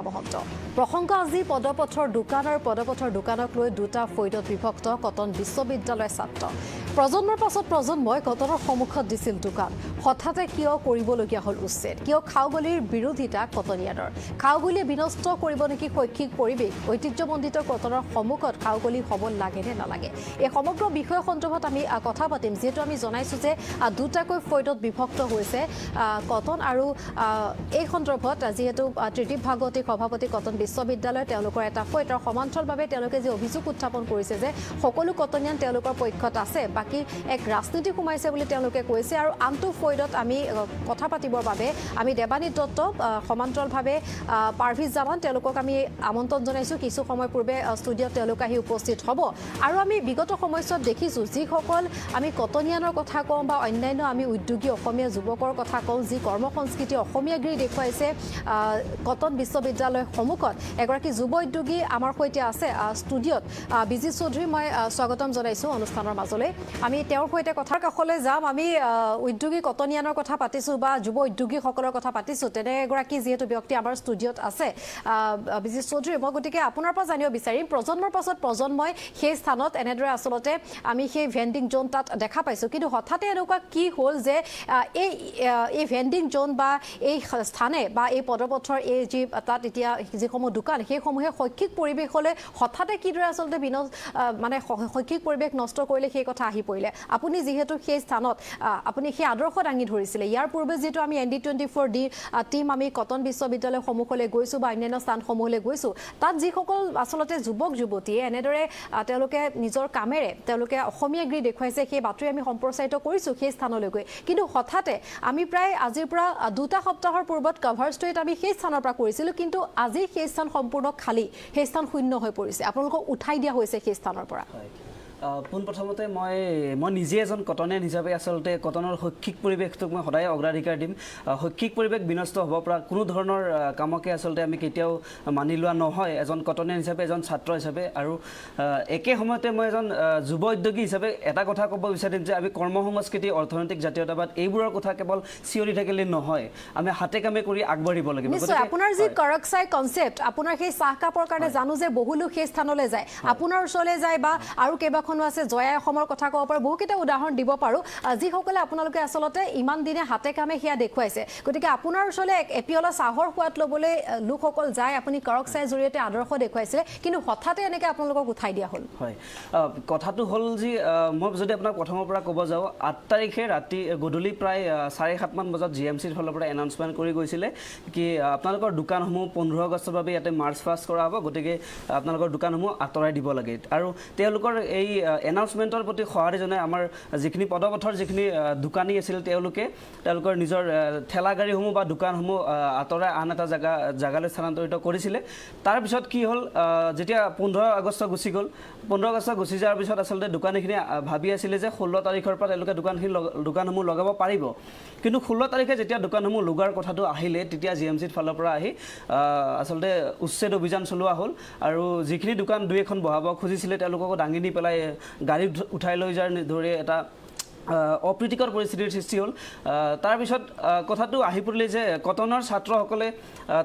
মহন্ত। প্ৰসংগ আজি পদপথৰ দোকান আৰু পদপথৰ দোকানক লৈ দুটা ফৈদত বিভক্ত কটন বিশ্ববিদ্যালয়ৰ ছাত্ৰ। প্ৰজন্মৰ পাছত প্ৰজন্মই কটনৰ সন্মুখত দিছিল দোকান। হঠাতে কিয় কৰিবলগীয়া হ'ল উচ্ছেদ? কিয় খাওগলিৰ বিৰোধিতা কটনিয়ানৰ? খাওগলিয়ে বিনষ্ট কৰিব নেকি শৈক্ষিক পৰিৱেশ? ঐতিহ্যমণ্ডিত কটনৰ সন্মুখত খাওগলি হ'ব লাগে নে নালাগে? এই সমগ্ৰ বিষয় সন্দৰ্ভত আমি কথা পাতিম। যিহেতু আমি জনাইছোঁ যে দুটাকৈ ফৈদত বিভক্ত হৈছে কটন আৰু এই সন্দৰ্ভত যিহেতু ত্ৰিদীপ ভাগৱতী, সভাপতি, কটন বিশ্ববিদ্যালয়, তেওঁলোকৰ এটা ফৈদ আৰু সমান্তৰালভাৱে তেওঁলোকে যি অভিযোগ উত্থাপন কৰিছে যে সকলো কটনিয়ান তেওঁলোকৰ পক্ষত আছে, বাকী এক ৰাজনীতি সোমাইছে বুলি তেওঁলোকে কৈছে। আৰু আনটো ফৈদত আমি কথা পাতিবৰ বাবে আমি দেৱানী দত্ত, সমান্তৰালভাৱে পাৰভিজ জামান, তেওঁলোকক আমি আমন্ত্ৰণ জনাইছোঁ। কিছু সময় পূৰ্বে ষ্টুডিঅ'ত তেওঁলোক আহি উপস্থিত হ'ব। আৰু আমি বিগত সময়ছোৱাত দেখিছোঁ, যিসকল আমি কটনিয়ানৰ কথা কওঁ বা অন্যান্য আমি উদ্যোগী অসমীয়া যুৱকৰ কথা কওঁ, যি কৰ্মসংস্কৃতি অসমীয়াগিৰি দেখুৱাইছে কটন বিশ্ববিদ্যালয়ৰ সন্মুখত। এগৰাকী যুৱ উদ্যোগী আমাৰ সৈতে আছে ষ্টুডিঅ'ত, বিজিত চৌধুৰী। মই স্বাগতম জনাইছোঁ অনুষ্ঠানৰ মাজলৈ। আমি তেওঁৰ সৈতে কথাৰ কাষলৈ যাম। আমি উদ্যোগী কটনিয়ানৰ কথা পাতিছোঁ বা যুৱ উদ্যোগীসকলৰ কথা পাতিছোঁ, তেনে এগৰাকী যিহেতু ব্যক্তি আমাৰ ষ্টুডিঅ'ত আছে, বিজিত চৌধুৰী, মই গতিকে আপোনাৰ পৰা জানিব বিচাৰিম, প্ৰজন্মৰ পাছত প্ৰজন্মই সেই স্থানত এনেদৰে আচলতে আমি সেই ভেণ্ডিং জ'ন তাত দেখা পাইছোঁ, কিন্তু হঠাতে এনেকুৱা কি হ'ল যে এই ভেণ্ডিং জ'ন বা এই স্থানে বা এই পদপথৰ এই যি তাত এতিয়া যিসমূহ দোকান, সেইসমূহে শৈক্ষিক পৰিৱেশলৈ হঠাতে কিদৰে আচলতে মানে শৈক্ষিক পৰিৱেশ নষ্ট কৰিলে, সেই কথা আহি পৰিলে? আপুনি যিহেতু সেই স্থানত আপুনি সেই আদৰ্শ দাঙি ধৰিছিলে, ইয়াৰ পূৰ্বে যিহেতু আমি এনডি 24 ডি টীম আমি কটন বিশ্ববিদ্যালয়ৰ সন্মুখলৈ গৈছোঁ বা অন্যান্য স্থানসমূহলৈ গৈছোঁ, তাত যিসকল আচলতে যুৱক যুৱতীয়ে এনেদৰে তেওঁলোকে নিজৰ কামেৰে তেওঁলোকে অসমীয়াগিৰি দেখুৱাইছে, সেই বাতৰি আমি সম্প্ৰচাৰিত কৰিছোঁ সেই স্থানলৈ গৈ। কিন্তু হঠাতে আমি প্ৰায় আজিৰ পৰা 2টা সপ্তাহৰ পূৰ্বত কভাৰ ষ্টৰীত আমি সেই স্থানৰ পৰা কৰিছিলোঁ, কিন্তু আজি সেই স্থান সম্পূৰ্ণ খালী, সেই স্থান শূন্য হৈ পৰিছে, আপোনালোকক উঠাই দিয়া হৈছে সেই স্থানৰ পৰা। হয়, পোনপ্ৰথমতে মই নিজে এজন কটনিয়ান হিচাপে আচলতে কটনৰ শৈক্ষিক পৰিৱেশটোক মই সদায় অগ্ৰাধিকাৰ দিম। শৈক্ষিক পৰিৱেশ বিনষ্ট হ'ব পৰা কোনো ধৰণৰ কামকে আচলতে আমি কেতিয়াও মানি লোৱা নহয়, এজন কটনিয়ান হিচাপে, এজন ছাত্ৰ হিচাপে। আৰু একে সময়তে মই এজন যুৱ উদ্যোগী হিচাপে এটা কথা ক'ব বিচাৰিম যে আমি কৰ্মসংস্কৃতি, অৰ্থনৈতিক জাতীয়তাবাদ, এইবোৰৰ কথা কেৱল চিঞৰি থাকিলে নহয়, আমি হাতে কামে কৰি আগবাঢ়িব লাগিব। নিশ্চয়। আপোনাৰ যি কৰক চাই কনচেপ্ট, আপোনাৰ সেই চাহকাপৰ কাৰণে জানো যে বহু লোক সেই স্থানলৈ যায়, আপোনাৰ ওচৰলৈ যায় বা আৰু কেইবাখনো আছে, জয়া অসমৰ কথা ক'ব পাৰোঁ, বহুকেইটা উদাহৰণ দিব পাৰোঁ, যিসকলে আপোনালোকে আচলতে ইমান দিনে হাতে কামে সেয়া দেখুৱাইছে। গতিকে আপোনাৰ ওচৰলৈ এপিয়লা চাহৰ সোৱাদ ল'বলৈ লোকসকল যায়, আপুনি কৰক চাইৰ জৰিয়তে আদৰ্শ দেখুৱাইছিলে, কিন্তু হঠাতে এনেকৈ আপোনালোকক উঠাই দিয়া হ'ল। হয়, কথাটো হ'ল যি মই যদি আপোনাক প্ৰথমৰ পৰা ক'ব যাওঁ, 8 তাৰিখে ৰাতি গধূলি প্ৰায় 7:30মান বজাত জিএমচিৰ ফালৰ পৰা এনাউন্সমেণ্ট কৰি গৈছিলে কি আপোনালোকৰ দোকানসমূহ 15 আগষ্টৰ বাবে ইয়াতে মাৰ্চ পাষ্ট কৰা হ'ব, গতিকে আপোনালোকৰ দোকানসমূহ আঁতৰাই দিব লাগে। আৰু তেওঁলোকৰ এই এনাউন্সমেণ্টৰ প্ৰতি সঁহাৰি জনাই আমাৰ যিখিনি পদপথৰ যিখিনি দোকানী আছিল, তেওঁলোকে তেওঁলোকৰ নিজৰ ঠেলা গাড়ীসমূহ বা দোকানসমূহ আঁতৰাই আন এটা জেগালৈ স্থানান্তৰিত কৰিছিলে। তাৰপিছত কি হ'ল, যেতিয়া 15 আগষ্ট গুচি গ'ল, 15 আগষ্ট গুচি যোৱাৰ পিছত আচলতে দোকানীখিনি ভাবি আছিলে যে 16 তাৰিখৰ পৰা তেওঁলোকে দোকানসমূহ লগাব পাৰিব। কিন্তু 16 তাৰিখে যেতিয়া দোকানসমূহ লগোৱাৰ কথাটো আহিলে, তেতিয়া জিএমচিৰ ফালৰ পৰা আহি আচলতে উচ্ছেদ অভিযান চলোৱা হ'ল আৰু যিখিনি দোকান দুই এখন বহাব খুজিছিলে, তেওঁলোককো দাঙি নি পেলাই গাড়ীত উঠাই লৈ যোৱাৰ দৰে এটা অপ্ৰীতিকৰ পৰিস্থিতিৰ সৃষ্টি হ'ল। তাৰপিছত কথাটো আহি পৰিলে যে কটনৰ ছাত্ৰসকলে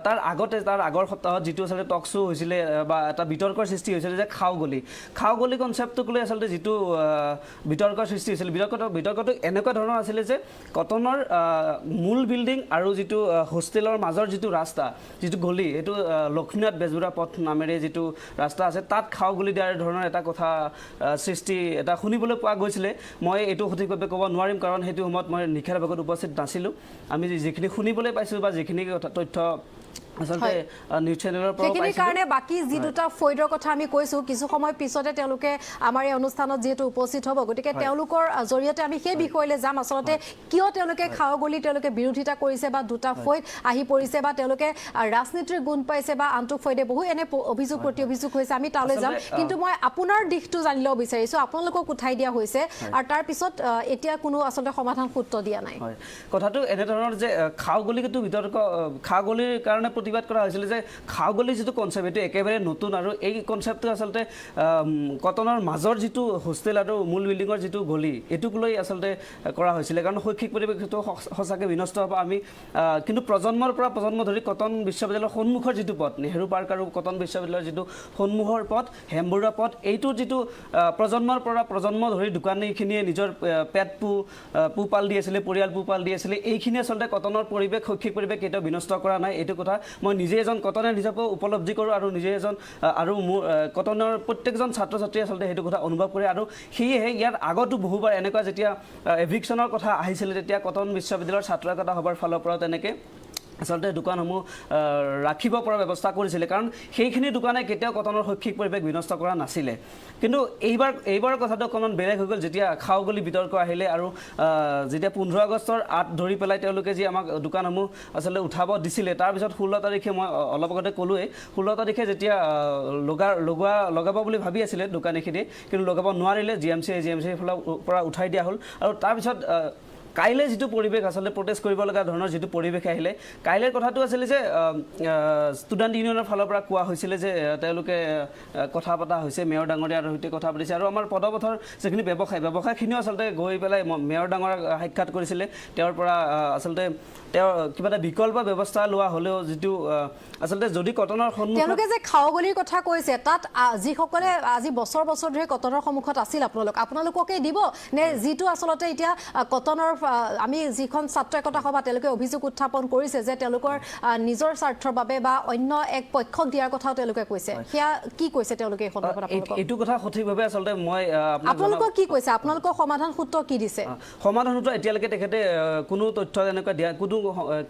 তাৰ আগতে, তাৰ আগৰ সপ্তাহত যিটো আচলতে টক শ্ব' হৈছিলে বা এটা বিতৰ্কৰ সৃষ্টি হৈছিলে যে খাওগলি, খাওগলি কনচেপ্টটোক লৈ আচলতে যিটো বিতৰ্কৰ সৃষ্টি হৈছিল, বিতৰ্কটো এনেকুৱা ধৰণৰ আছিলে যে কটনৰ মূল বিল্ডিং আৰু যিটো হোষ্টেলৰ মাজৰ যিটো ৰাস্তা, যিটো গলি, সেইটো লক্ষ্মীনাথ বেজবৰুৱা পথ নামেৰে যিটো ৰাস্তা আছে, তাত খাওগলি দিয়াৰ ধৰণৰ এটা কথা সৃষ্টি এটা শুনিবলৈ পোৱা গৈছিলে। মই এইটো সঠিকভাৱে ক'ব নোৱাৰিম, কাৰণ সেইটো সময়ত মই নিশাৰ ভাগত উপস্থিত নাছিলোঁ। আমি যিখিনি শুনিবলৈ পাইছোঁ বা যিখিনি কথা তথ্য আচলতে নিউজ চেনেলৰ পৰাও সেইখিনিৰ পাইছিলোঁ। কাৰণে বাকী যি দুটা ফৈদৰ কথা আমি কৈছো, কিছু সময় পিছতে তেওঁলোকে আমাৰ এই অনুষ্ঠানত যিহেতু উপস্থিত হ'ব, গতিকে তেওঁলোকৰ জৰিয়তে আমি সেই বিষয়লৈ যাম। আচলতে কিয় তেওঁলোকে খাওগলি তেওঁলোকে বিৰোধিতা কৰিছে বা দুটা ফৈদ আহি পৰিছে বা তেওঁলোকে ৰাজনীতিৰ গুণ পাইছে বা আনটো ফৈদে, বহু এনে অভিযোগ প্ৰতি অভিযোগ হৈছে, আমি তালৈ যাম। আচলতে, কিন্তু মই আপোনাৰ দিশটো জানি ল'ব বিচাৰিছো। আপোনালোকক উঠাই দিয়া হৈছে আৰু তাৰ পিছত এতিয়া কোনো আচলতে সমাধান সূত্ৰ দিয়া নাই। হয়, কথাটো এনেধৰণৰ যে খাওগলিটো বিতৰ্ক, খাওগলিৰ কাৰণে প্ৰতিবাদ কৰা হৈছিলে যে খাওগলি যিটো কনচেপ্ট এইটো একেবাৰে নতুন আৰু এই কনচেপ্টটো আচলতে কটনৰ মাজৰ যিটো হোষ্টেল আৰু মূল বিল্ডিঙৰ যিটো গলি এইটোক লৈ আচলতে কৰা হৈছিলে, কাৰণ শৈক্ষিক পৰিৱেশটো সঁচাকৈ বিনষ্ট হ'ব। আমি কিন্তু প্ৰজন্মৰ পৰা প্ৰজন্ম ধৰি কটন বিশ্ববিদ্যালয়ৰ সন্মুখৰ যিটো পথ, নেহেৰু পাৰ্ক আৰু কটন বিশ্ববিদ্যালয়ৰ যিটো সন্মুখৰ পথ, হেমবৰুৱা পথ, এইটো যিটো প্ৰজন্মৰ পৰা প্ৰজন্ম ধৰি দোকানীখিনিয়ে নিজৰ পেট পোহপাল দি আছিলে, পৰিয়াল পোহপাল দি আছিলে, এইখিনি আচলতে কটনৰ পৰিৱেশ, শৈক্ষিক পৰিৱেশ কেতিয়াও বিনষ্ট কৰা নাই। এইটো কথা মই নিজে এজন কটনীয়া হিচাপেও উপলব্ধি কৰোঁ আৰু নিজে এজন আৰু মোৰ কটনৰ প্ৰত্যেকজন ছাত্ৰ ছাত্ৰীয়ে আচলতে সেইটো কথা অনুভৱ কৰে। আৰু সেয়েহে ইয়াৰ আগতো বহুবাৰ এনেকুৱা যেতিয়া এভিকশ্যনৰ কথা আহিছিলে তেতিয়া কটন বিশ্ববিদ্যালয়ৰ ছাত্ৰ একতা সভাৰ ফালৰ পৰাও তেনেকৈ আচলতে দোকানসমূহ ৰাখিব পৰা ব্যৱস্থা কৰিছিলে, কাৰণ সেইখিনি দোকানে কেতিয়াও কটনৰ শৈক্ষিক পৰিৱেশ বিনষ্ট কৰা নাছিলে। কিন্তু এইবাৰ কথাটো অকণমান বেলেগ হৈ গ'ল যেতিয়া খাওগলি বিতৰ্ক আহিলে আৰু যেতিয়া 15 আগষ্টৰ আঁত ধৰি পেলাই তেওঁলোকে যি আমাক দোকানসমূহ আচলতে উঠাব দিছিলে, তাৰপিছত 16 তাৰিখে মই অলপ আগতে ক'লোৱেই, 16 তাৰিখে যেতিয়া লগাব বুলি ভাবি আছিলে দোকানীখিনি, কিন্তু লগাব নোৱাৰিলে, জি এম চিৰ ফালৰ পৰা উঠাই দিয়া হ'ল। আৰু তাৰপিছত কাইলৈ যিটো পৰিৱেশ আচলতে প্ৰটেষ্ট কৰিব লগা ধৰণৰ যিটো পৰিৱেশ আহিলে, কাইলৈৰ কথাটো আছিলে যে ষ্টুডেণ্ট ইউনিয়নৰ ফালৰ পৰা কোৱা হৈছিলে যে তেওঁলোকে কথা পতা হৈছে, মেয়ৰ ডাঙৰীয়াৰ সৈতে কথা পাতিছে আৰু আমাৰ পদপথৰ যিখিনি ব্যৱসায়খিনিও আচলতে গৈ পেলাই মেয়ৰ ডাঙৰীয়াক সাক্ষাৎ কৰিছিলে। তেওঁৰ পৰা আচলতে তেওঁৰ কিবা এটা বিকল্প ব্যৱস্থা লোৱা হ'লেও যিটো আচলতে যদি কটনৰ সন্মুখত তেওঁলোকে যে খাওগলিৰ কথা কৈছে, তাত যিসকলে আজি বছৰ বছৰ ধৰি কটনৰ সন্মুখত আছিল, আপোনালোককে দিব নে যিটো আচলতে এতিয়া কটনৰ আমি যিখন ছাত্ৰ একতা সভা তেওঁলোকে অভিযোগ উত্থাপন কৰিছে যে তেওঁলোকৰ নিজৰ স্বাৰ্থৰ বাবে বা অন্য এক পক্ষক দিয়াৰ কথাও তেওঁলোকে কৈছে, সেয়া কি কৈছে তেওঁলোকে এই সন্দৰ্ভত? এইটো কথা সঠিকভাৱে আচলতে মই আপোনালোকক কি কৈছে, আপোনালোকৰ সমাধান সূত্ৰ কি দিছে? সমাধান সূত্ৰ এতিয়ালৈকে তেখেতে কোনো তথ্য তেনেকুৱা দিয়া, কোনো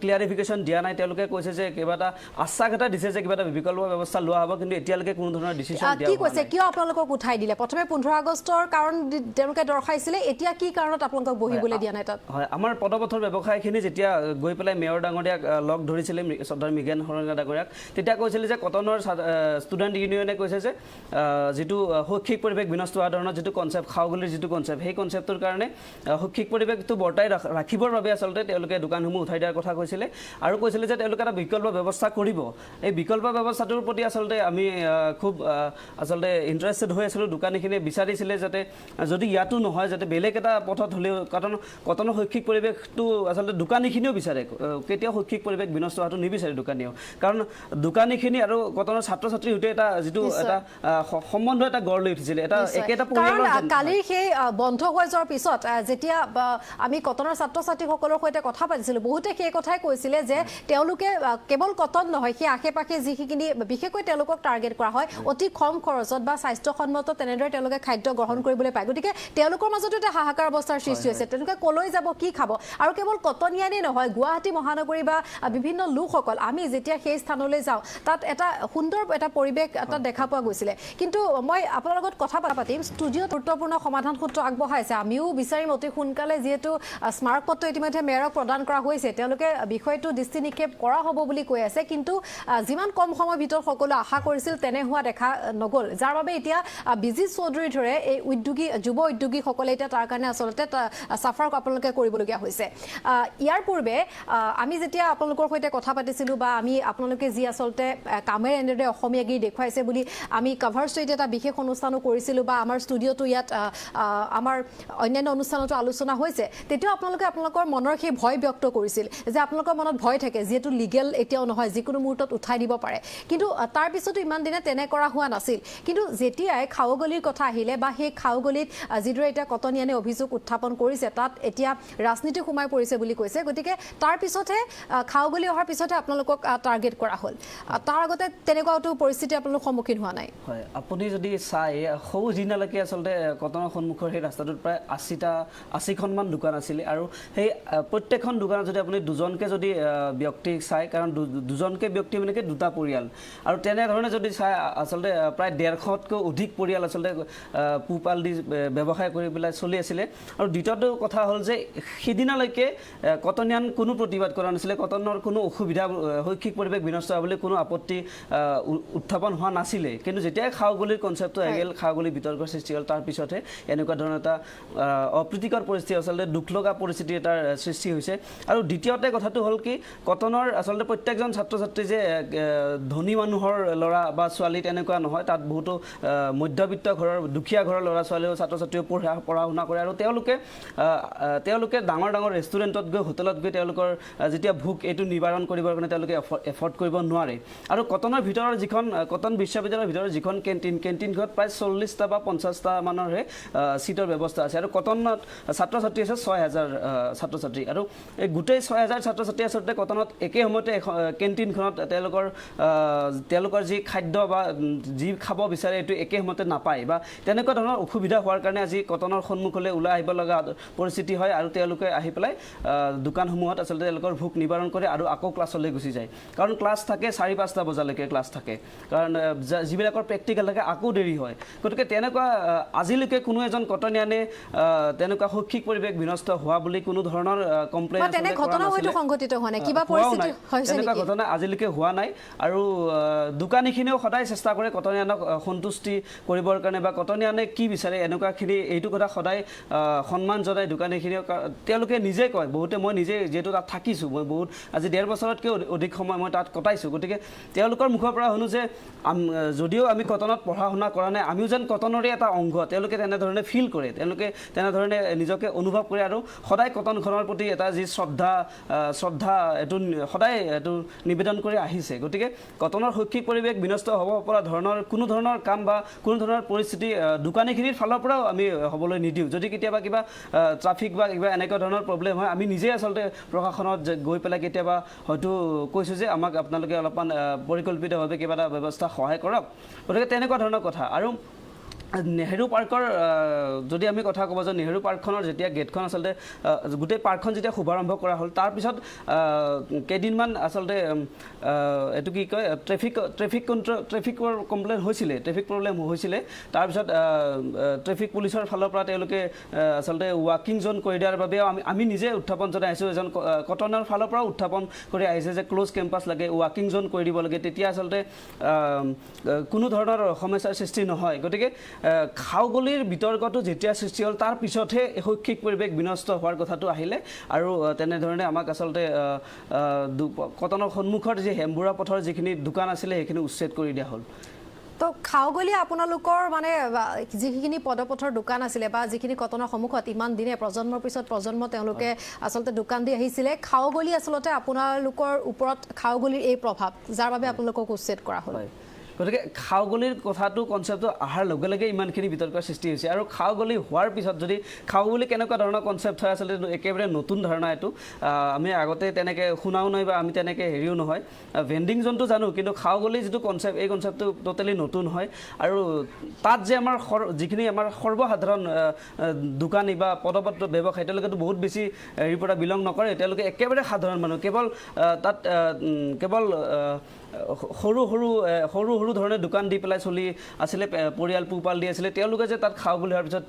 ক্লিয়াৰিফিকেশ্যন দিয়া নাই। তেওঁলোকে কৈছে যে কিবা এটা আশ্বাস এটা দিছে যে কিবা এটা বিকল্প ব্যৱস্থা লোৱা হ'ব, কিন্তু এতিয়ালৈকে কোনো ধৰণৰ ডিচিশ্যন দিয়া কি কৈছে, কিয় আপোনালোকক উঠাই দিলে? প্ৰথমে 15 আগষ্টৰ কাৰণ তেওঁলোকে দৰ্শাইছিলে, এতিয়া কি কাৰণত আপোনালোকক বহিবলৈ দিয়া নাই তাত? হয়, আমাৰ পদপথৰ ব্যৱসায়খিনি যেতিয়া গৈ পেলাই মেয়ৰ ডাঙৰীয়াক লগ ধৰিছিলে, শ্ৰদ্ধাৰ মৃগেন শৰণীয়া ডাঙৰীয়াক, তেতিয়া কৈছিলে যে কটনৰ ষ্টুডেণ্ট ইউনিয়নে কৈছে যে যিটো শৈক্ষিক পৰিৱেশ বিনষ্ট হোৱা ধৰণৰ যিটো কনচেপ্ট, খাওগলিৰ যিটো কনচেপ্ট, সেই কনচেপ্টটোৰ কাৰণে শৈক্ষিক পৰিৱেশটো বৰ্তাই ৰাখিবৰ বাবে আচলতে তেওঁলোকে দোকানসমূহ উঠাই দিয়াৰ কথা কৈছিলে আৰু কৈছিলে যে তেওঁলোকে এটা বিকল্প ব্যৱস্থা কৰিব। এই বিকল্প ব্যৱস্থাটোৰ প্ৰতি আচলতে আমি খুব আচলতে ইণ্টাৰেষ্টেড হৈ আছিলোঁ। দোকানীখিনিয়ে বিচাৰিছিলে যাতে যদি ইয়াতো নহয় যাতে বেলেগ এটা পথত হ'লেও, কাৰণ কটনৰ শৈক্ষিক পৰিৱেশটো আচলতে দোকানীখিনিও বিচাৰে, কেতিয়াও শৈক্ষিক পৰিৱেশ বিনষ্ট হোৱাটো নিবিচাৰে দোকানীয়েও, কাৰণ দোকানীখিনি আৰু কটনৰ ছাত্ৰ ছাত্ৰীৰ সৈতে এটা যিটো এটা সম্বন্ধ এটা গঢ় লৈ উঠিছিলে, এটা একেটা পৰিয়ালৰ। কালিৰ সেই বন্ধ হৈ যোৱাৰ পিছত যেতিয়া আমি কটনৰ ছাত্ৰ ছাত্ৰীসকলৰ সৈতে কথা পাতিছিলোঁ, বহুতে সেই কথাই কৈছিলে যে তেওঁলোকে কেৱল কটন নহয়, সেই আশে পাশে যিখিনি বিশেষকৈ তেওঁলোকক টাৰ্গেট কৰা হয়, অতি কম খৰচত বা স্বাস্থ্যসন্মত তেনেদৰে তেওঁলোকে খাদ্য গ্ৰহণ কৰিবলৈ পায়। গতিকে তেওঁলোকৰ মাজতো এটা হাহাকাৰ অৱস্থাৰ সৃষ্টি হৈছে, তেওঁলোকে ক'লৈ যাব, কি খাব? আৰু কেৱল কটনিয়ানেই নহয়, গুৱাহাটী মহানগৰী বা বিভিন্ন লোকসকল আমি যেতিয়া সেই স্থানলৈ যাওঁ তাত এটা সুন্দৰ এটা পৰিৱেশ এটা দেখা পোৱা গৈছিলে। কিন্তু মই আপোনাৰ লগত কথা পাতিম, ষ্টুডিঅ'ত গুৰুত্বপূৰ্ণ সমাধান সূত্ৰ আগবঢ়াইছে, আমিও বিচাৰিম অতি সোনকালে, যিহেতু স্মাৰকপত্ৰ ইতিমধ্যে মেয়ৰক প্ৰদান কৰা হৈছে, তেওঁলোকে বিষয়টো দৃষ্টি নিক্ষেপ কৰা হ'ব বুলি কৈ আছে, কিন্তু যিমান কম সময়ৰ ভিতৰত সকলো আশা কৰিছিল তেনে হোৱা দেখা নগ'ল, যাৰ বাবে এতিয়া বিজিত চৌধুৰীৰ দৰে এই উদ্যোগী যুৱ উদ্যোগীসকলে এতিয়া তাৰ কাৰণে আচলতে চাফাৰ আপোনালোকে কৰিবলগীয়া হৈছে। ইয়াৰ পূৰ্বে আমি যেতিয়া আপোনালোকৰ সৈতে কথা পাতিছিলোঁ বা আমি আপোনালোকে যি আচলতে কামেৰে এনেদৰে অসমীয়াগিৰি দেখুৱাইছে বুলি আমি কভাৰ ষ্টৰীত এটা বিশেষ অনুষ্ঠানো কৰিছিলোঁ বা আমাৰ ষ্টুডিঅ'টো ইয়াত আমাৰ অন্যান্য অনুষ্ঠানতো আলোচনা হৈছে, তেতিয়াও আপোনালোকে আপোনালোকৰ মনৰ সেই ভয় ব্যক্ত কৰিছিল যে আপোনালোকৰ মনত ভয় থাকে, যিহেতু লিগেল এতিয়াও নহয়, যিকোনো মুহূৰ্তত উঠাই দিব পাৰে। কিন্তু তাৰপিছতো ইমান দিনে তেনে কৰা হোৱা নাছিল। কিন্তু যেতিয়াই খাওগলিৰ কথা আহিলে বা সেই খাওগলিত যিদৰে এতিয়া কটনিয়ানে অভিযোগ উত্থাপন কৰিছে, তাত এতিয়া ৰাজনীতি সোমাই পৰিছে বুলি কৈছে, গতিকে তাৰ পিছতহে খাওগলি অহাৰ পিছতহে আপোনালোকক টাৰ্গেট কৰা হ'ল। তাৰ আগতে তেনেকুৱাতো পৰিস্থিতি আপোনালোক সন্মুখীন হোৱা নাই। হয়, আপুনি যদি চাই সৌ দিনালৈকে আচলতে কটনৰ সন্মুখৰ সেই ৰাস্তাটোত প্ৰায় 80খনমান দোকান আছিলে আৰু সেই প্ৰত্যেকখন দোকানত যদি আপুনি দুজনকে যদি ব্যক্তি চাই, কাৰণ দুজনকে ব্যক্তি মানে কি দুটা পৰিয়াল, আৰু তেনেধৰণে যদি চাই আচলতে প্ৰায় 150তকৈ অধিক পৰিয়াল আচলতে পোহপাল দি ব্যৱসায় কৰি পেলাই চলি আছিলে। আৰু দ্বিতীয়টো কথা হ'ল যে সিদিনালৈকে কটনিয়ান কোনো প্ৰতিবাদ কৰা নাছিলে, কটনৰ কোনো অসুবিধা, শৈক্ষিক পৰিৱেশ বিনষ্ট হোৱা বুলি কোনো আপত্তি উত্থাপন হোৱা নাছিলে। কিন্তু যেতিয়াই খাওগলিৰ কনচেপ্টটো আহিল, খাওগলি বিতৰ্কৰ সৃষ্টি হ'ল, তাৰপিছতহে এনেকুৱা ধৰণৰ এটা অপ্ৰীতিকৰ পৰিস্থিতি, আচলতে দুখ লগা পৰিস্থিতি এটাৰ সৃষ্টি হৈছে। আৰু দ্বিতীয়তে কথাটো হ'ল কি, কটনৰ আচলতে প্ৰত্যেকজন ছাত্ৰ ছাত্ৰী যে ধনী মানুহৰ ল'ৰা বা ছোৱালী তেনেকুৱা নহয়, তাত বহুতো মধ্যবিত্ত ঘৰৰ, দুখীয়া ঘৰৰ ল'ৰা ছোৱালীও, ছাত্ৰ ছাত্ৰীও পঢ়া শুনা কৰে। আৰু তেওঁলোকে ডাঙৰ ডাঙৰ ৰেষ্টুৰেণ্টত গৈ, হোটেলত গৈ তেওঁলোকৰ যেতিয়া ভোক, এইটো নিবাৰণ কৰিবৰ কাৰণে তেওঁলোকে এফৰ্ড কৰিব নোৱাৰে। আৰু কটনৰ ভিতৰৰ যিখন, কটন বিশ্ববিদ্যালয়ৰ ভিতৰৰ যিখন কেণ্টিন, কেণ্টিনখনত প্ৰায় 40টা বা 50টা মানৰহে ছিটৰ ব্যৱস্থা আছে। আৰু কটনত ছাত্ৰ ছাত্ৰী আছে 6000 ছাত্ৰ ছাত্ৰী। আৰু এই গোটেই 6000 ছাত্ৰ ছাত্ৰী আচলতে কটনত একে সময়তে কেণ্টিনখনত তেওঁলোকৰ যি খাদ্য বা যি খাব বিচাৰে এইটো একে সময়তে নাপায় বা তেনেকুৱা ধৰণৰ অসুবিধা হোৱাৰ কাৰণে আজি কটনৰ সন্মুখলৈ ওলাই আহিব লগা পৰিস্থিতি হয়। আৰু তেওঁলোকে আহি পেলাই দোকানসমূহত আচলতে তেওঁলোকৰ ভোক নিবাৰণ কৰে আৰু আকৌ ক্লাছলৈ গুচি যায়। কাৰণ ক্লাছ থাকে 4-5টা বজালৈকে ক্লাছ থাকে, কাৰণ যিবিলাকৰ প্ৰেক্টিকেল থাকে আকৌ দেৰি হয়। গতিকে তেনেকুৱা আজিলৈকে কোনো এজন কটনিয়ানে তেনেকুৱা শৈক্ষিক পৰিৱেশ বিনষ্ট হোৱা বুলি কোনো ধৰণৰ কমপ্লেইন বা তেনে ঘটনাও হয়তো সংঘটিত হোৱা নাই, কিবা পৰিস্থিতি হৈছে তেনেকুৱা নেকি? ঘটনা আজিলৈকে হোৱা নাই। আৰু দোকানীখিনিও সদায় চেষ্টা কৰে কটনিয়ানক সন্তুষ্টি কৰিবৰ কাৰণে বা কটনিয়ানে কি বিচাৰে এনেকুৱাখিনি, এইটো কথা সদায় সন্মান জনাই দোকানীখিনিও। তেওঁলোকে নিজে কয়, বহুতে, মই নিজে যিহেতু তাত থাকিছোঁ, মই বহুত আজি 1.5 বছৰতকৈ অধিক সময় মই তাত কটাইছোঁ, গতিকে তেওঁলোকৰ মুখৰ পৰা শুনো যে যদিও আমি কটনত পঢ়া শুনা কৰা নাই, আমিও যেন কটনৰে এটা অংগ। তেওঁলোকে তেনেধৰণে ফিল কৰে, তেওঁলোকে তেনেধৰণে নিজকে অনুভৱ কৰে। আৰু সদায় কটনখনৰ প্ৰতি এটা যি শ্ৰদ্ধা এইটো সদায় এইটো নিবেদন কৰি আহিছে। গতিকে কটনৰ শৈক্ষিক পৰিৱেশ বিনষ্ট হ'ব পৰা ধৰণৰ কোনো ধৰণৰ কাম বা কোনো ধৰণৰ পৰিস্থিতি দোকানীখিনিৰ ফালৰ পৰাও আমি হ'বলৈ নিদিওঁ। যদি কেতিয়াবা কিবা ট্ৰাফিক বা কিবা এনেকুৱা ধৰণৰ প্ৰব্লেম হয়, আমি নিজেই আচলতে প্ৰশাসনত গৈ পেলাই কেতিয়াবা হয়তো কৈছোঁ যে আমাক আপোনালোকে অলপমান পৰিকল্পিতভাৱে কিবা এটা ব্যৱস্থা সহায় কৰক। গতিকে তেনেকুৱা ধৰণৰ কথা। আৰু নেহেৰু পাৰ্কৰ যদি আমি কথা ক'ব যাওঁ, নেহেৰু পাৰ্কখনৰ যেতিয়া গেটখন আচলতে গোটেই পাৰ্কখন যেতিয়া শুভাৰম্ভ কৰা হ'ল, তাৰপিছত কেইদিনমান আচলতে এইটো কি কয়, ট্ৰেফিক কণ্ট্ৰল, ট্ৰেফিকৰ কমপ্লেইন হৈছিলে, ট্ৰেফিক প্ৰব্লেম হৈছিলে। তাৰপিছত ট্ৰেফিক পুলিচৰ ফালৰ পৰা তেওঁলোকে আচলতে ৱাকিং জ'ন কৰি দিয়াৰ বাবেও আমি নিজে উত্থাপন জনাই আহিছোঁ। এজন কটনৰ ফালৰ পৰাও উত্থাপন কৰি আহিছে যে ক্ল'জ কেম্পাছ লাগে, ৱাকিং জ'ন কৰি দিব লাগে, তেতিয়া আচলতে কোনো ধৰণৰ সমস্যাৰ সৃষ্টি নহয়। গতিকে খাওগলিৰ বিতৰ্কটো যেতিয়া সৃষ্টি হ'ল, তাৰ পিছতহে শৈক্ষিক পৰিৱেশ বিনষ্ট হোৱাৰ কথাটো আহিলে। আৰু তেনেধৰণে আমাক আচলতে কটনৰ সন্মুখৰ যি হেমবুঢ়া পথৰ যিখিনি দোকান আছিলে সেইখিনি উচ্ছেদ কৰি দিয়া হ'ল। তো খাওগলি আপোনালোকৰ মানে যিখিনি পদপথৰ দোকান আছিলে বা যিখিনি কটনৰ সন্মুখত ইমান দিনে প্ৰজন্মৰ পিছত প্ৰজন্ম তেওঁলোকে আচলতে দোকান দি আহিছিলে, খাওগলি আচলতে আপোনালোকৰ ওপৰত খাওগলিৰ এই প্ৰভাৱ, যাৰ বাবে আপোনালোকক উচ্ছেদ কৰা হ'ল। হয়, গতিকে খাওগলিৰ কথাটো কনচেপ্টটো অহাৰ লগে লগে ইমানখিনি বিতৰ্কৰ সৃষ্টি হৈছে। আৰু খাওগলি হোৱাৰ পিছত যদি খাওগলি কেনেকুৱা ধৰণৰ কনচেপ্ট হয়, আচলতে একেবাৰে নতুন ধাৰণা এইটো, আমি আগতে তেনেকৈ শুনাও নাই বা আমি তেনেকৈ হেৰিও নহয়। ভেণ্ডিং জ'নটো জানো, কিন্তু খাওগলি যিটো কনচেপ্ট, এই কনচেপ্টটো ট'টেলি নতুন হয়। আৰু তাত যে আমাৰ যিখিনি আমাৰ সৰ্বসাধাৰণ দোকানী বা পদপত্ৰ ব্যৱসায়ী, তেওঁলোকেতো বহুত বেছি হেৰিৰ পৰা বিলং নকৰে, তেওঁলোকে একেবাৰে সাধাৰণ মানুহ। কেৱল তাত কেৱল সৰু সৰু ধৰণে দোকান দি পেলাই চলি আছিলে, পৰিয়াল পোহপাল দি আছিলে। তেওঁলোকে যে তাত খাওঁ বুলি হোৱাৰ পিছত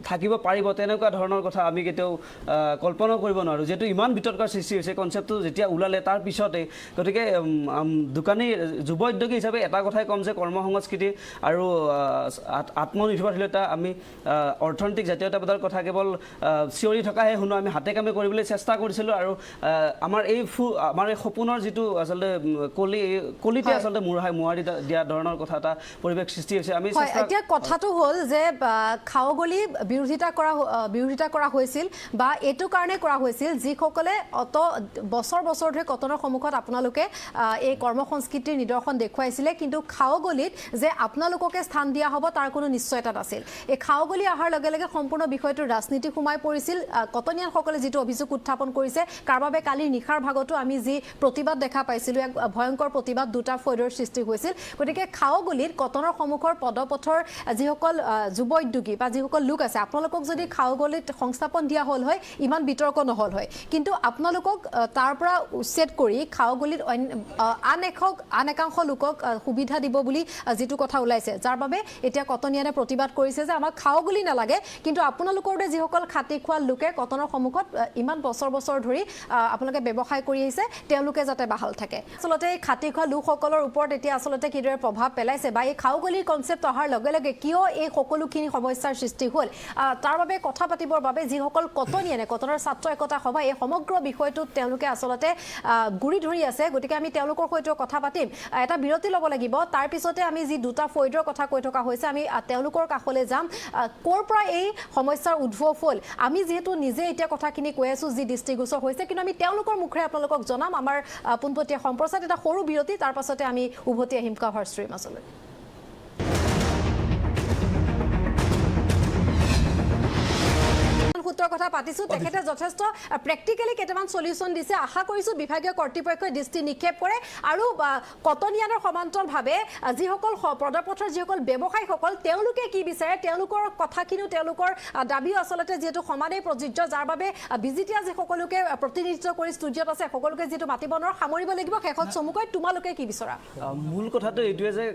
থাকিব পাৰিব, তেনেকুৱা ধৰণৰ কথা আমি কেতিয়াও কল্পনাও কৰিব নোৱাৰোঁ। যিহেতু ইমান বিতৰ্কৰ সৃষ্টি হৈছে কনচেপ্টটো যেতিয়া ওলালে তাৰ পিছতে। গতিকে দোকানী যুৱ উদ্যোগী হিচাপে এটা কথাই ক'ম যে কৰ্মসংস্কৃতি আৰু আত্মনিৰ্ভৰশীলতা, আমি অৰ্থনৈতিক জাতীয়তাবাদৰ কথা কেৱল চিঞৰি থকাহে শুনো, আমি হাতে কামে কৰিবলৈ চেষ্টা কৰিছিলোঁ। আৰু আমাৰ এই সপোনৰ যিটো আচলতে কলিতে আচলতে মোহাৰি দিয়া ধৰণৰ কথা এটা পৰিৱেশ সৃষ্টি হৈছে। আমি চেষ্টা এতিয়া কথাটো হ'ল যে খাওগলি বিৰোধিতা কৰা হৈছিল বা এইটো কাৰণে কৰা হৈছিল যিসকলে অত বছৰ বছৰ ধৰি কটনৰ সন্মুখত আপোনালোকে এই কৰ্মসংস্কৃতিৰ নিদৰ্শন দেখুৱাইছিলে, কিন্তু খাওগলিত যে আপোনালোককে স্থান দিয়া হ'ব তাৰ কোনো নিশ্চয়তা নাছিল। এই খাওগলি অহাৰ লগে লগে সম্পূৰ্ণ বিষয়টোৰ ৰাজনীতি সোমাই পৰিছিল। কটনিয়ানসকলে যিটো অভিযোগ উত্থাপন কৰিছে, তাৰ বাবে কালি নিশাৰ ভাগতো আমি যি প্ৰতিবাদ দেখা পাইছিলোঁ, ভয়ংকৰ প্ৰতিবাদ দুটা ফৈদৰ সৃষ্টি হৈছিল। গতিকে খাওগুলিত কটনৰ সন্মুখৰ পদপথৰ যিসকল যুৱ উদ্যোগী বা যিসকল লোক আছে, আপোনালোকক যদি খাওগুলিত সংস্থাপন দিয়া হ'ল হয় ইমান বিতৰ্ক নহ'ল হয়, কিন্তু আপোনালোকক তাৰ পৰা উচ্ছেদ কৰি খাওগুলিত আন একাংশ লোকক সুবিধা দিব বুলি যিটো কথা ওলাইছে, যাৰ বাবে এতিয়া কটনিয়ানে প্ৰতিবাদ কৰিছে যে আমাক খাওগুলি নালাগে, কিন্তু আপোনালোকৰ দৰে যিসকল খাটি খোৱা লোকে কটনৰ সন্মুখত ইমান বছৰ বছৰ ধৰি আপোনালোকে ব্যৱসায় কৰি আহিছে, তেওঁলোকে যাতে বাহাল থাকে। আচলতে এই খাটি খোৱা লোকসকলৰ ওপৰত এতিয়া আচলতে কিদৰে প্ৰভাৱ পেলাইছে বা এই খাওগুলিৰ কনচেপ্ট অহাৰ লগে লগে কিয় এই সকলোখিনি সমস্যাৰ সৃষ্টি হ'ল, তাৰ বাবে কথা পাতিবৰ বাবে যিসকল কটনিয়ানে, কটনৰ ছাত্ৰ একতা সভা, এই সমগ্ৰ বিষয়টোত তেওঁলোকে আচলতে গুৰি ধৰি আছে। গতিকে আমি তেওঁলোকৰ সৈতেও কথা পাতিম। এটা বিৰতি ল'ব লাগিব, তাৰপিছতে আমি যি দুটা ফৈদৰ কথা কৈ থকা হৈছে আমি তেওঁলোকৰ কাষলৈ যাম। ক'ৰ পৰা এই সমস্যাৰ উদ্ভৱ হ'ল, আমি যিহেতু নিজে এতিয়া কথাখিনি কৈ আছোঁ যি দৃষ্টিগোচৰ হৈছে, কিন্তু আমি তেওঁলোকৰ মুখেৰে আপোনালোকক জনাম আমাৰ পোনপটীয়া সম্প্ৰচাৰত। এটা সৰু বিৰতি, তাৰ পাছতে আমি উভতি আহিম কভাৰ ষ্টৰীৰ মাজলৈ। সূত্ৰৰ কথা পাতিছো, তেখেতে যথেষ্ট প্ৰেক্টিকেলি কেইটামান চলিউশ্যন দিছে। আশা কৰিছো বিভাগীয় কৰ্তৃপক্ষই দৃষ্টি নিক্ষেপ কৰে আৰু কটনিয়ানৰ সমান্তৰালভাৱে যিসকল পদপথৰ যিসকল ব্যৱসায়ীসকল, তেওঁলোকে কি বিচাৰে, তেওঁলোকৰ কথাখিনিও, তেওঁলোকৰ দাবীও আচলতে যিহেতু সমানেই প্ৰযোজ্য, যাৰ বাবে বিজিতিয়া যি সকলোকে প্ৰতিনিধিত্ব কৰি ষ্টুডিঅ'ত আছে সকলোকে যিহেতু মাতিব নোৱাৰো, সামৰিব লাগিব। শেষত চমুকৈ তোমালোকে কি বিচৰা? মূল কথাটো এইটোৱে যে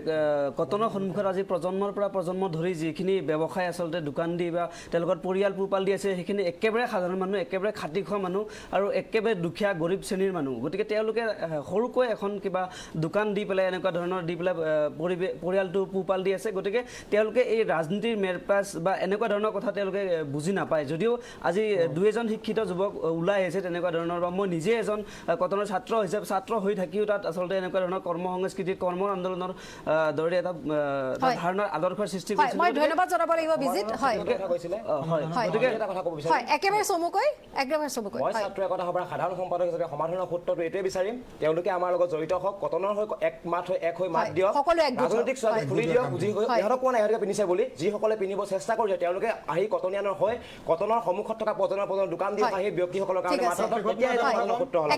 কটনৰ সন্মুখত আজি প্ৰজন্মৰ পৰা প্ৰজন্ম ধৰি যিখিনি ব্যৱসায় আচলতে দোকান দি বা তেওঁলোকৰ পৰিয়াল পোহপাল দি আছে, সেইখিনি একেবাৰে সাধাৰণ মানুহ, একেবাৰে খাটি খোৱা মানুহ আৰু একেবাৰে দুখীয়া গৰীব শ্ৰেণীৰ মানুহ। গতিকে তেওঁলোকে সৰুকৈ এখন কিবা দোকান দি পেলাই এনেকুৱা ধৰণৰ দি পেলাই পৰিয়ালটো পোহপাল দি আছে। গতিকে তেওঁলোকে এই ৰাজনীতিৰ মেৰপাছ বা এনেকুৱা ধৰণৰ কথা তেওঁলোকে বুজি নাপায়। যদিও আজি দুই এজন শিক্ষিত যুৱক ওলাই আহিছে তেনেকুৱা ধৰণৰ, বা মই নিজে এজন কটনৰ ছাত্ৰ হিচাপে ছাত্ৰ হৈ থাকিও তাত আচলতে এনেকুৱা ধৰণৰ কৰ্ম সংস্কৃতিৰ, কৰ্ম আন্দোলনৰ দৰে এটা ধাৰণাৰ আদৰ্শৰ সৃষ্টি কৰিছে। মই ধন্যবাদ জনাব লাগিব বিজিত। হয়, গতিকে হয়, একেবাৰে চমুকৈ, একেবাৰে চমুকৈ। মই ছাত্ৰ একতা সভাৰ সাধাৰণ সম্পাদক হিচাপে সমাধানৰ সূত্ৰটো এইটোৱে বিচাৰিম, তেওঁলোকে আমাৰ লগত জড়িত হওক, কটনৰ হৈ এক মাত হৈ এক হৈ মাত দিয়ক, ৰাজনৈতিক চোৱাটো খুলি দিয়ক। যি ইহঁতক কোৱা নাই ইহঁতকে পিন্ধিছে বুলি, যিসকলে পিন্ধিব চেষ্টা কৰিছে তেওঁলোকে আহি কটনিয়ানৰ হৈ কটনৰ সন্মুখত থকা প্ৰজন্মৰ দোকান দি সেই ব্যক্তিসকলৰ কাৰণে মাত দিয়ক, তেতিয়া সমাধানৰ সূত্ৰ হ'ব।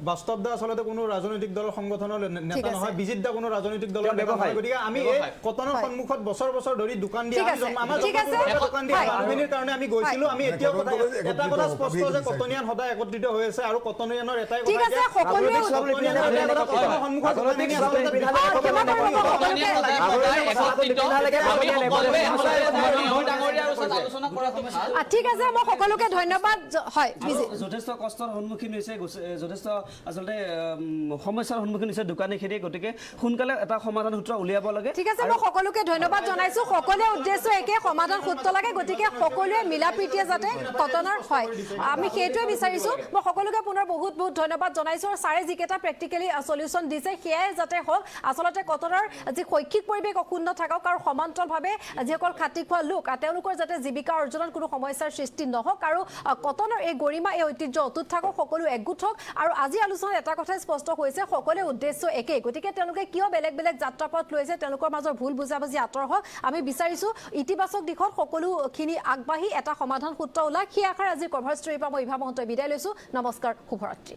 বাস্তৱ দা আচলতে কোনো ৰাজনৈতিক দলৰ সংগঠনৰ নেতা নহয়, বিজিত দা কোনো ৰাজনৈতিক দলৰ নেতা নহয়। গতিকে আমি এই কটনৰ সন্মুখত বছৰ বছৰ ধৰি দোকান দি আমাৰ দোকান দি মানুহখিনিৰ কাৰণে আমি গৈছিলো। আমি এতিয়াও এটা কথা স্পষ্ট যে কটনিয়ান সদায় একত্ৰিত হৈ আছে আৰু কটনিয়ানৰ এটাই কথা, ঠিক আছে, মই সকলোকে ধন্যবাদ। হয়, যথেষ্ট কষ্টৰ সন্মুখীন হৈছে, যথেষ্ট আচলতে সমস্যাৰ সন্মুখীন হৈছে দোকানীখিনি। গতিকে সোনকালে এটা সমাধান সূত্ৰ উলিয়াব লাগে। ঠিক আছে, মই সকলোকে ধন্যবাদ জনাইছো। সকলোৱে উদ্দেশ্য একে, সমাধান সূত্ৰ লাগে। গতিকে সকলোৱে মিলা প্ৰীতিয়ে যাতে কটনৰ হয়, আমি সেইটোৱে বিচাৰিছো। মই সকলোকে পুনৰ বহুত বহুত ধন্যবাদ জনাইছো। আৰু ছাৰে যিকেইটা প্ৰেক্টিকেলি চলিউশ্যন দিছে সেয়াই যাতে হওক। আচলতে কটনৰ যি শৈক্ষিক পৰিৱেশ অক্ষুণ্ণ থাকক আৰু সমান্তৰালভাৱে যিসকল খাটি খোৱা লোক, তেওঁলোকৰ যাতে জীৱিকা অৰ্জনত কোনো সমস্যাৰ সৃষ্টি নহওক আৰু কটনৰ এই গৰিমা, এই ঐতিহ্য অটুট থাকক, সকলো একগোট হওক। আৰু আজি আলোচনাত এটা কথাই স্পষ্ট হৈছে, সকলোৱে উদ্দেশ্য একেই। গতিকে তেওঁলোকে কিয় বেলেগ বেলেগ যাত্ৰাপথ লৈছে, তেওঁলোকৰ মাজৰ ভুল বুজাবুজি আঁতৰ হওক। আমি বিচাৰিছো ইতিবাচক দিশত সকলোখিনি আগবাঢ়ি এটা সমাধান সূত্ৰ ওলাওক। সেই আশাৰে আজি কভাৰ ষ্টৰীৰ পৰা মই ইভা মহন্তই বিদায় লৈছো। নমস্কাৰ, শুভৰাত্ৰি।